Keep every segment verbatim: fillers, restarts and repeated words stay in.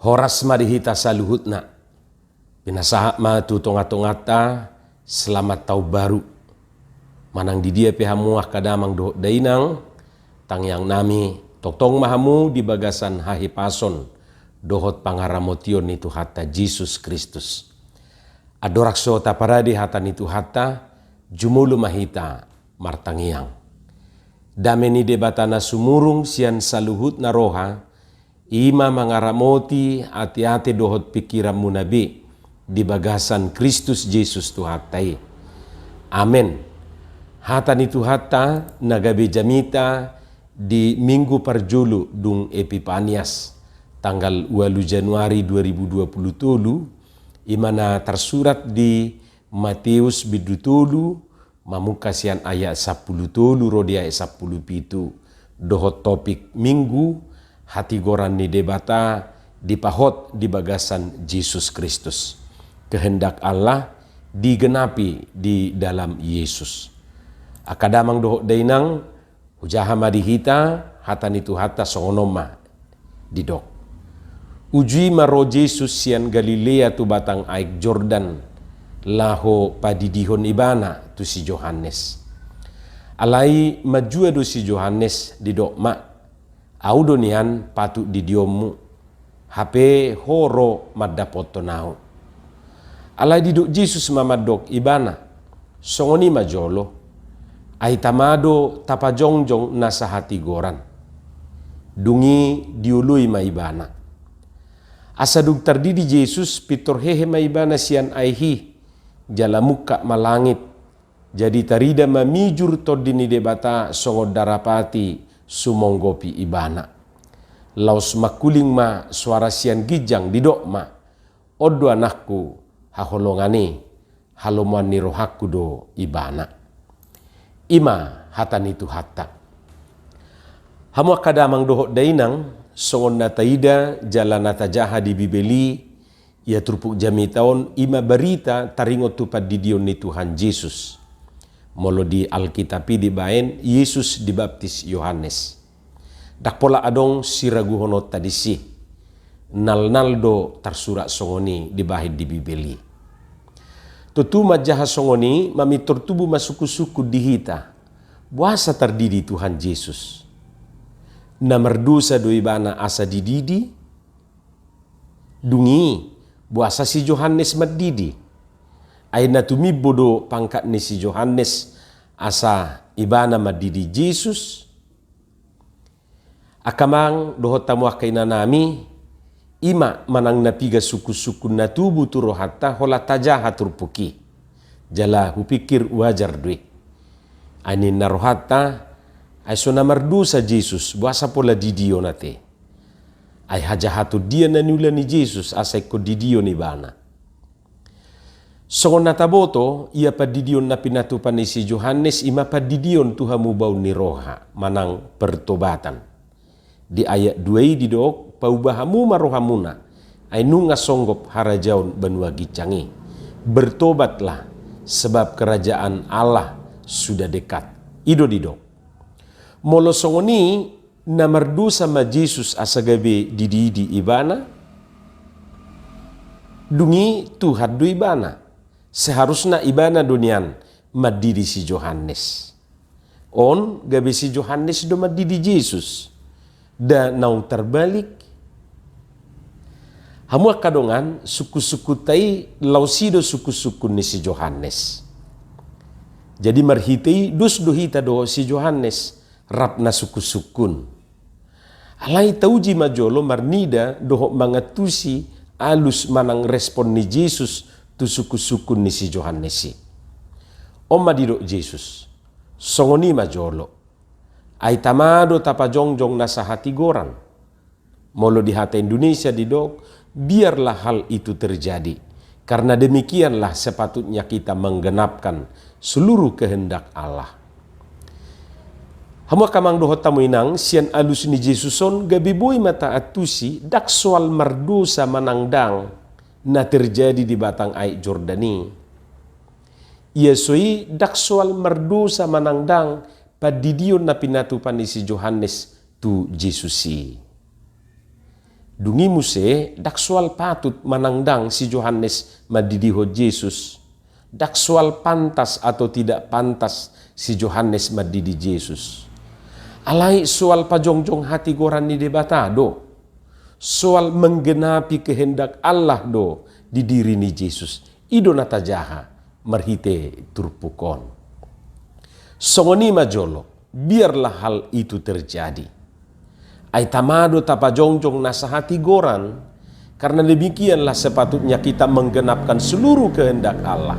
Horas ma di hita saluhutna. Pinasahat ma tu tonga-tonganta, selamat taon baru. Manang di dia pe hamu angka damang dohot dainang, tangiang nami, tongtong ma hamu di bagasan hahipason dohot pangaramotion ni Tuhanta Jesus Kristus. Andorang so taparade hata ni Tuhanta, jumolo ma hita martangiang. Dame ni Debata na sumurung sian saluhutna roha, i ma mangaramoti ateate dohot pingkiranmuna be di bagasan Kristus Jesus Tuhanta i. Amen. Hata ni Tuhanta na gabe jamita di minggu parjolo dung Epipanias, tanggal ualu Januari dua ribu dua puluh tolu, i ma na tarsurat di Mateus bindu tolu, mamungka sian ayat sampulu tolu ro di ayat sampulu pitu, dohot topik minggu, hatigoran ni Debata dipahot di bagasan Jesus Kristus. Kehendak Allah digenapi di dalam Yesus. Angka damang dohot dainang, hujaha ma di hita, hata ni Tuhanta songon on ma didok. Uju i ma ro Jesus sian Galilea tu batang aek Jordan, laho padidihon ibana tu si Johannes. Alai manjua do si Johannes, didok ma, "Ahu do nian patut didionmu, hape ho ro mandapothon ahu." Alai didok Jesus ma mandok ibana, "Songon i ma jolo, ai tama do tapajongjong nasa hatigoran." Dung i dioloi ma ibana. Asa dung tardidi Jesus, pintor hehe ma ibana sian aek i, jala mungkap ma langit. Jadi tarida ma mijur Tondi ni Debata songon darapati sumonggopi ibana. Laos mangkuling ma soara sian ginjang, didok ma, "On do Anakku haholongan i, halomoan ni rohangku do ibana." I ma hata ni Tuhanta. Hamu angka damang dohot dainang, songon na taida jala na tajaha di Bibel i, ia turpuk jamita on, i ma barita taringot tu pandidion ni Tuhan Jesus. Molo di Alkitab i dibaen, Jesus dibaptis Yohanes. Ndang pola adong siraguhononta disi. Nalnal do tarsurat songon i dibahen di Bibel i. Tontu manjaha songon i, mamintor tubu ma sungkun-sungkun di hita. Boasa tardidi Tuhan Jesus? Na mardosa do ibana asa dididi? Dung i, boasa si Johannes mandidi? Ai na tumimbo do pangkat ni si Johannes asa ibana mandidi Jesus? Angka amang dohot hamu angka inanami, i ma manang na piga sungkun-sungkun na tubu tu rohanta holan tajaha turpuk i. Jala hupikir wajar do i. Ai ninna rohanta, ai so na mardosa Jesus, boasa pola didion ate? Ai hajahaton dia na niula ni Jesus asa ingkon didion ibana? Songon na taboto, ia pandidion na pinatupa ni si Johannes i ma pandidion tu hamubaon ni roha, manang pertobatan. Di ayat dua i didok, "Pauba hamu ma rohamuna, ai nunga songgop harajaon banua ginjang i. Bertobatlah, sebab kerajaan Allah sudah dekat." I do didok. Molo songon i, na mardosa ma Jesus asa gabe dididi ibana? Dung i Tuhan do ibana. Seharusna ibana do nian mandidi si Johannes. On gabe si Johannes do mandidi Jesus. Nda naung tarbalik. Hamu angka dongan, sungkun-sungkunta i laos i do sungkun-sungkun ni si Johannes. Jadi marhite i dos do hita dohot si Johannes, rap na sungkun-sungkun. Alai tauji ma jolo marnida dohot mangantusi alus manang respon ni Jesus tu sungkun-sungkun ni si Johannes i. On ma didok Jesus, "Songon i ma jolo. Ai tama do tapajongjong nasa hatigoran." Molo di hata Indonesia didok, "Biarlah hal itu terjadi. Karena demikianlah sepatutnya kita menggenapkan seluruh kehendak Allah." Hamu angka amang dohot hamu inang, sian alus ni Jesus on gabe boi ma taantusi, ndang soal mardosa manang ndang na terjadi di batang aek Jordan i. Ia so i ndang soal mardosa manang ndang pandidion na pinatupa ni si Johannes tu Jesus i. Dung i muse, ndang soal patut manang ndang si Johannes mandidihon Jesus. Ndang soal pantas atau tidak pantas si Johannes mandidi Jesus. Alai soal pajongjong hatigoran ni Debata do. Soal menggenapi kehendak Allah do di diri ni Jesus. I do na tajaha marhite turpuk on. Songon i ma jolo, biarlah hal itu terjadi. Ai tama do tapajongjong nasa hatigoran, karena demikianlah sepatutnya kita menggenapkan seluruh kehendak Allah.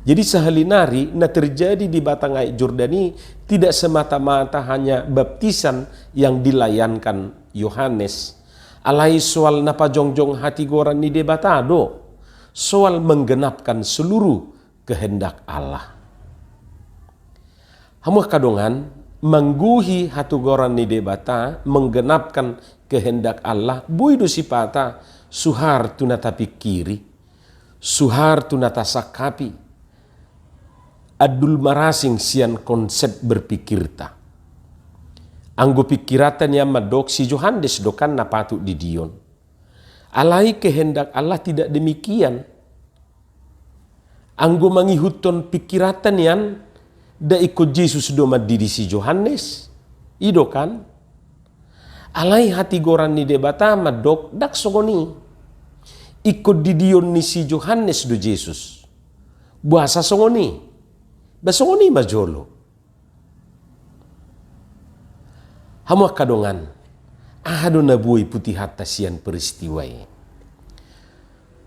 Jadi sahali nari na terjadi di batang aek Jordan i tidak semata-mata hanya baptisan yang dilayankan Yohanes. Alai soal na pajongjong hatigoran ni Debata do, soal menggenapkan seluruh kehendak Allah. Hamu angka dongan, manggohi hatigoran ni Debata, menggenapkan kehendak Allah, boi do sipata suhar tu na tapingkiri, suhar tu na tasangkapi, andul marasing sian konsep berpikirta. Anggo pingkiranta nian mandok si Johannes do kan na patut didion. Alai kehendak Allah tidak demikian. Anggo mangihuthon pingkiranta nian, nda ingkon Jesus do mandidi si Johannes. I do kan? Alai hatigoran ni Debata mandok ndang songon i. Ingkon didion ni si Johannes do Jesus. Boasa songon i? Ba songon i ma jolo. Hamu angka dongan, aha do na boi putihanta sian peristiwa i?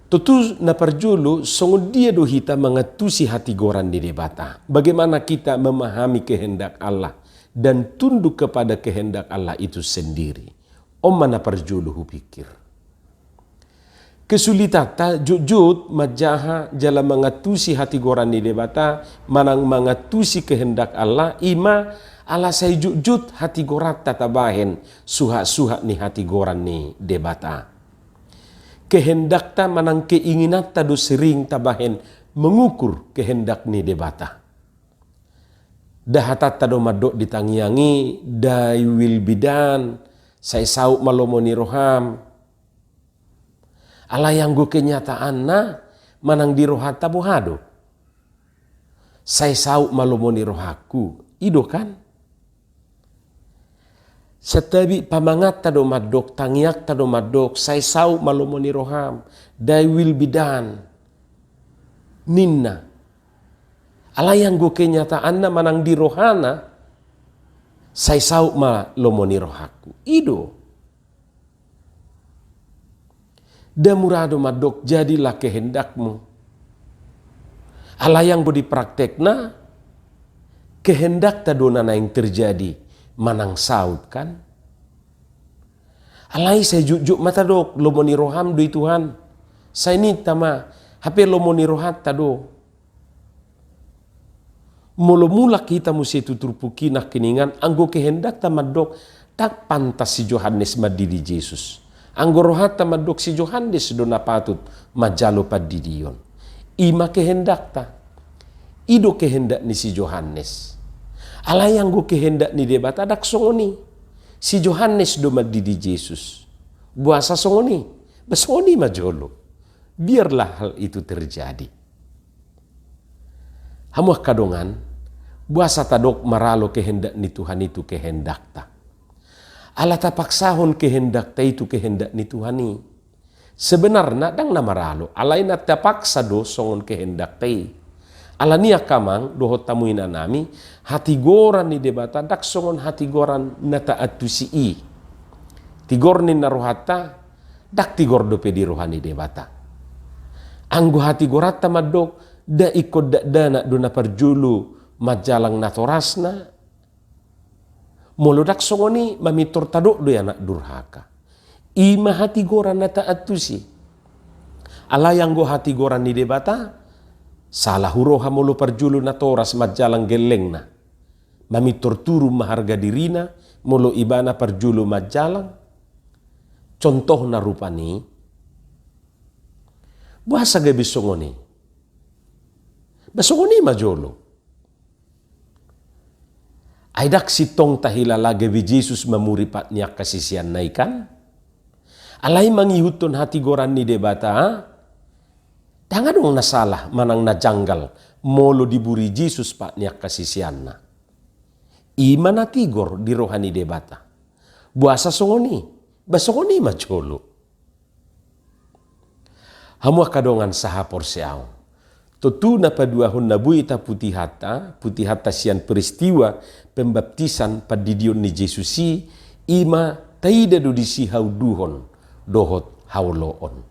Tontu na parjolo, songon dia do hita mangantusi hatigoran ni Debata? Bagaimana kita memahami kehendak Allah dan tunduk kepada kehendak Allah itu sendiri? On ma na parjolo hupingkir. Kesulitanta jotjot manjaha jala mangantusi hatigoran ni Debata manang mangantusi kehendak Allah, i ma ala sai jotjot hatigoranta tabahen suhatsuhat ni hatigoran ni Debata. Kehendakta manang keinginanta do sering tabahen mengukur kehendak ni Debata. Nda hatanta do mandok di tangiang i, "Thy will be done," sai saut ma lomo ni roham. Alai anggo kenyataanna manang di rohanta boha do? Sai saut ma lomo ni rohangku, i do kan? Santabi pamanganta do mandok, tangiangta do mandok, "Sai saut ma lomo ni roham, thy will be done," ninna. Alai anggo kenyataanna manang di rohana, "Sai saut ma lomo ni rohangku," i do. Nda mura do mandok, "Jadilah kehendakmu." Alai anggo di praktekna, kehendakta do na naeng terjadi manang saut kan? Alai sai jotjot ma tadok, "Lomo ni roham do i Tuhan." Sai ninta ma, "Hape lomo ni rohanta do." Molo mulak hita muse tu turpuk i nangkiningan, anggo kehendakta mandok, ndang pantas si Johannes mandidi Jesus. Anggo rohanta mandok, si Johannes do na patut manjalo pandidion. I ma kehendakta. I do kehendak ni si Johannes. Alai anggo kehendak ni Debata ndang songon i. Si Johannes do mandidi Jesus. Boasa songon i? Ba songon i ma jolo. Biarlah hal itu terjadi. Hamu angka dongan, boasa tadok maralo kehendak ni Tuhan i tu kehendakta? Ala tapaksahon kehendakta i tu kehendak ni Tuhan i. Sebenarna ndang na maralo, alai na tapaksa do songon kehendakta i. Alani i angka amang dohot hamu inanami, hatigoran ni Debata ndang songon hatigoran na taantusi i. Tigor ninna rohanta, ndang tigor dope di roha ni Debata. Anggo hatigoranta mandok, "Nda ingkon dakdanak do na parjolo manjalang natorasna," molo ndang songon i, mamintor tadok do i anak durhaka. I ma hatigoran na taantusi. Alai anggo hatigoran ni Debata, sala huroha molo parjolo natoras manjalang gellengna. Mamintor turun ma harga dirina, molo ibana parjolo manjalang. Contohna rupani. Boasa gabe songon i? Ba songon i ma jolo. Ai ndang sintong tahilala gabe Jesus mamuri pat ni angka siseanna i kan? Alai mangihuthon hatigoran ni Debata, ndang adong na salah manang na janggal molo diburi Jesus pat ni angka siseanna. I ma na tigor di roha ni Debata. Boasa songon i? Ba songon i ma jolo. Hamu angka dongan sahaporseaon. Tontu na paduahon na boi taputihanta, putihanta sian peristiwa pembaptisan pandidion ni Jesus i, i ma taida do disi haunduhon dohot haoloon.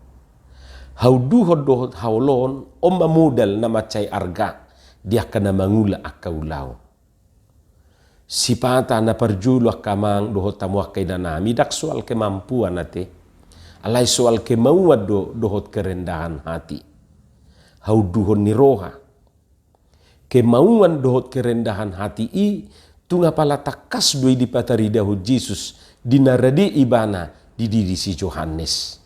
Haunduhon dohot haoloon, on ma modal na mansai arga di angka na mangula angka ulaon. Sipata na parjolo angka amang dohot hamu angka inanami, ndang soal kemampuan ate. Alai soal kemauan do dohot kerendahan hati. Haunduhon ni roha. Kemauan dohot kerendahan hati i tung apala tangkas do i dipataridahon Jesus di na rade ibana dididi si Johannes.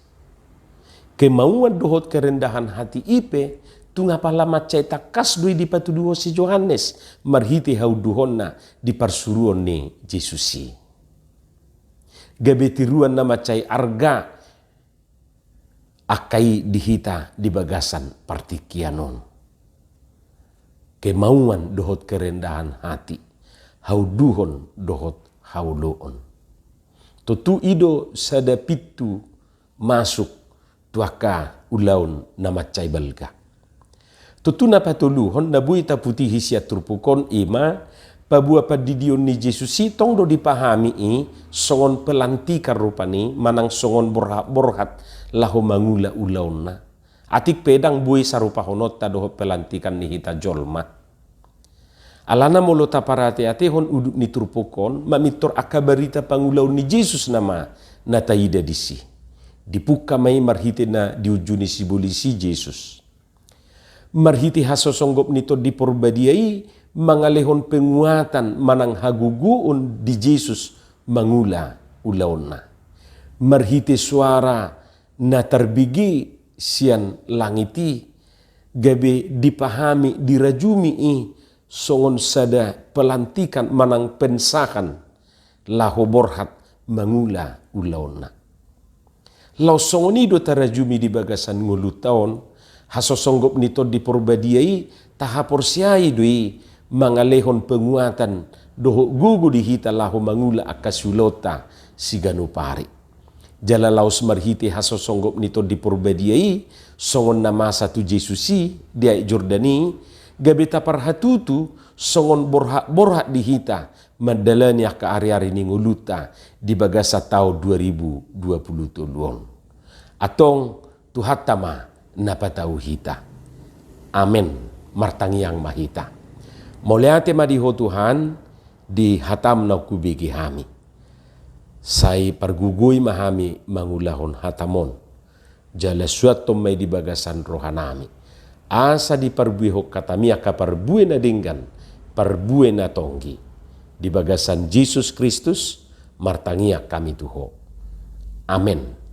Kemauan dohot kerendahan hati i pe tung apala mansai tangkas do i dipatuduhon si Johannes marhite haunduhonna di parsuruon ni Jesus i. Gabe tiruan na mansai arga angka i di hita di bagasan partingkian on. Kemauan dohot kerendahan hati, haunduhon dohot haoloon. Tontu i do sada pintu masuk tu angka ulaon na mansai balga. Tontu na patoluhon na boi taputihi sian turpuk on i ma, paboa pandidion ni Jesus i tong do dipahami i songon pelantikan rupani manang songon borhat-borhat laho mangula ulaonna. Atik pe ndang boi sarupahononta dohot pelantikan ni hita jolma. Alana molo taparate-atehon udut ni turpuk on, mamintor angka barita pangulaon ni Jesus nama na taida disi. Dipungka ma i marhite na diunjuni sibolis i Jesus. Marhite hasosonggop ni Tondi Porbadia i mangalehon penguatan manang hagogoon di Jesus mangula ulaonna. Marhite soara na tarbege sian langit i, gabe dipahami dirajumi i songon sada pelantikan manang pensahan laho borhat mangula ulaonna. Laos songon i do tarajumi di bagasan ngolunta on, hasosonggop ni Tondi Porbadia i tahaporseai do i mangalehon penguatan dohot gogo di hita laho mangula angka siulaonta siganup ari. Jala laos marhite hasosonggop ni Tondi Porbadia i songon na masa tu Jesus i di Aek Jordan i, gabe taparhatutu songon borhat-borhat di hita mandalani angka ari-ari ni ngolunta di bagasan taon dua ribu dua puluh tolu on. Antong Tuhanta ma na patau hita. Amen. Martangiang ma hita. Mauliate ma di Ho Tuhan, di hataM na hubege hami. Sai pargogoi ma hami mangulahon hataM on. Jala suanhon ma i di bagasan rohanami. Asa diparbuehon hataMi angka parbue na denggan, parbue na tonggi. Di bagasan Jesus Kristus, martangiang hami tu Ho. Amen.